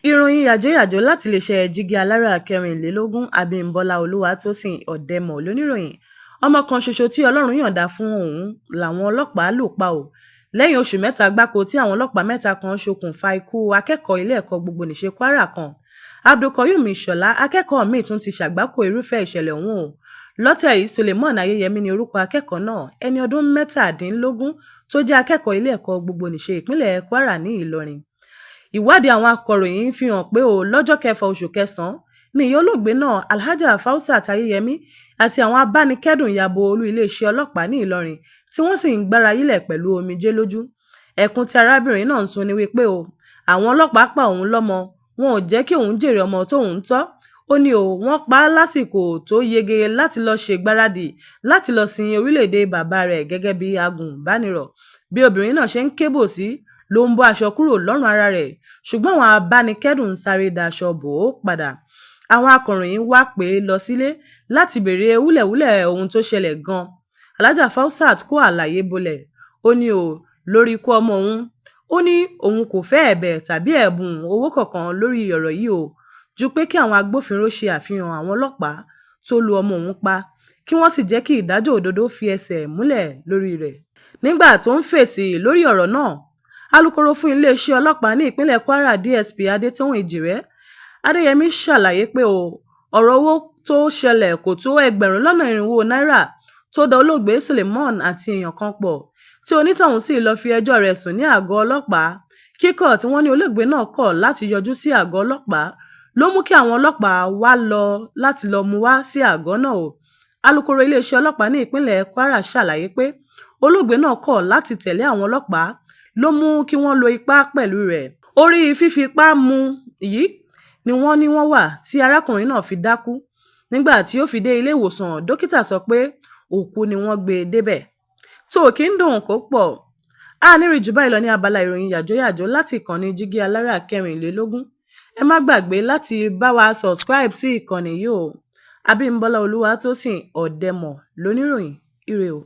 Ìròyìn yàjóyàjó láti iléeṣẹ́ Jígí Alára 24, Abímbọ́lá Olúwatósìn Ọ̀dẹ́mọ̀ lóníròyìn. Ọmọ kan ṣoṣo tí Ọlọ́run yọ̀ǹda fún òun làwọn ọlọ́pàá lù pa ò lẹ́yìn oṣù 3 gbáko tí àwọn ọlọ́pàá 3 kan ṣokùnfà ikú akẹ́kọ̀ọ́ ilé ẹ̀kọ́ gbogbonìṣe Kwara kan. Abdulqayyum Ìṣọ̀lá, akẹ́kọ̀ọ́ míì tún ti ṣàgbákò irúfẹ́ ìṣẹ̀lẹ̀ ọ̀hún o. Lọ́tẹ̀ yìí, Suleman Ayẹyẹmí ni orúkọ akẹ́kọ̀ọ́ náà, ẹni ọdún 17 tó jẹ́ akẹ́kọ̀ọ́ ilé ẹ̀kọ́ gbogbonìṣe ìpínlẹ̀ Kwara ní Ìlọrin. Ìwádìí àwọn akọ̀ròyìn fi hàn pé ó lọ́jọ́ 6 oṣù kẹsàn-án ni ìyá olóògbé náà, Alhaja Fausat Ayẹyẹmí, àti àwọn abánikẹ́dùn ya bo olú iléeṣẹ́ ọlọ́pàá ní Ìlọrin tí wọ́n sì ń gbára yílẹ̀ pẹ̀lú omijé lójú. Ẹkún tí arábìnrin náà ń sun ni wípé o, àwọn ọlọ́pàá pa òun lọ́mọ, wọn ò jẹ́ kí òun jèrè ọmọ tóun ń tọ́. Ó ní o, wọ́n pa á lásìkò tó yege láti lọ́ọ́ ṣègbáradì láti lọ́ọ́ sin orílẹ̀-èdè bàbá rẹ̀ gẹ́gẹ́ bí agùnbánirọ̀. Bí obìnrin náà ṣe ń kébò sí ló ń bọ́ aṣọ kúrò lọ́rùn ara rẹ̀, ṣùgbọ́n àwọn abánikẹ́dùn ń sáré daṣọ bò ó padà. Àwọn akọ̀ròyìn wá pè é lọ sílé láti béèrè wúlẹ̀wúlẹ̀ ohun tó ṣẹlẹ̀ gan-an. Alhaja Fausat kó àlàyé bolẹ̀. Ó ní o, lórí ikú ọmọ òun, ó ní òun kò fẹ́ ẹ̀bẹ̀ tàbí ẹ̀bùn owó kankan lórí ọ̀rọ̀ yìí o, ju pé kí àwọn agbófinró ṣe àfihàn àwọn ọlọ́pàá tó lu ọmọ òun pa, kí wọ́n sì jẹ́ kí ìdájọ́ òdodo fi ẹsẹ̀ múlẹ̀ lórí rẹ̀. Nígbà tó ń fèsì lórí ọ̀rọ̀ náà, alūkkóró fún iléeṣẹ́ ọlọ́pàá ní ìpínlẹ̀ Kwara, DSP Adétòun Èjìrẹ́ Adéyẹmi, ṣàlàyé pé o, ọ̀rọ̀ owó tó ṣẹlẹ̀ kò tó 4,000 náírà tó da olóògbé Suleman àti èèyàn kan pọ̀, tí onítọ̀hún sì lọ́ọ́ fi ẹjọ́ rẹ̀ sùn ní àgọ́ ọlọ́pàá. Kíkọ̀ tí wọ́n ní olóògbé náà kọ̀ láti yọjú sí àgọ́ ọlọ́pàá ló mú kí àwọn ọlọ́pàá wá lọ láti lọ́ọ́ mú wá sí àgọ́ náà o. Alūkkóró iléeṣẹ́ ọlọ́pàá ní ìpínlẹ̀ Kwara ṣàlàyé pé olóògbé náà kọ̀ láti tẹ̀lé àwọn ọlọ́pàá ló mú kí wọ́n lo ipá pẹ̀lú rẹ̀. Orí fífi ipá mú yìí ni wọ́n ní wọ́n wà tí arákùnrin náà fi dákú. Nígbà tí ó fi dé ilé ìwòsàn, dókítà sọ pé òkú ni wọ́n gbé e débẹ̀. Tó kí ń dùn kó pọ̀. A ní rí jù báyìí lọ ní abala ìròyìn yàjóyàjó láti ìkànnì Jígí Alára 24. Ẹ má gbàgbé láti bá wa subscribe sí ìkànnì yìí o. Abímbọ́lá Olúwatósìn Ọ̀dẹ́mọ̀ lóníròyìn. Ire o.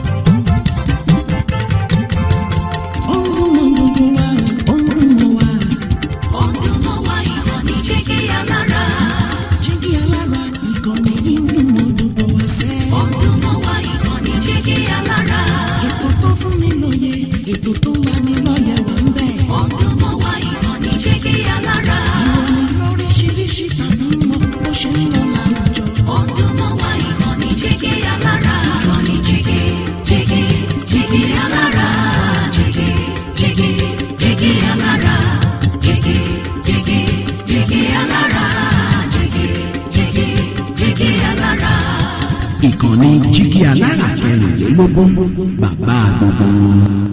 Ó ń dùn mọ́ gbogbo wa, ó ń dùn mọ́ wa. Ó ń dùn mọ́ wa, ìkànnì Jígí Alára. Jígí Alára, ìkànnì yìí ń dùn mọ́ gbogbo wa sẹ́. Ó ń dùn mọ́ wa, ìkànnì Jígí Alára. Ètò tó fún ni lóye, ètò tó lani lọ́yẹ̀ wà ń bẹ̀. Ó ń dùn mọ́ wa, ìkànnì Jígí Alára. Ìròyìn lóríṣiríṣi tàbí mọ bó ṣe ń lọ láwùjọ. Ó ń dùn mọ́ wa, ìkànnì Jígí Alára. Ìkànnì Jígí, Jígí, Jígí Alára. Jígí, Jígí, Jígí Alára. Jígí, Jígí, Jígí Alára. Jígí, Jígí, Jígí Alára. Ìkànnì Jígí Alára 24, bàbá gbogbo wọn.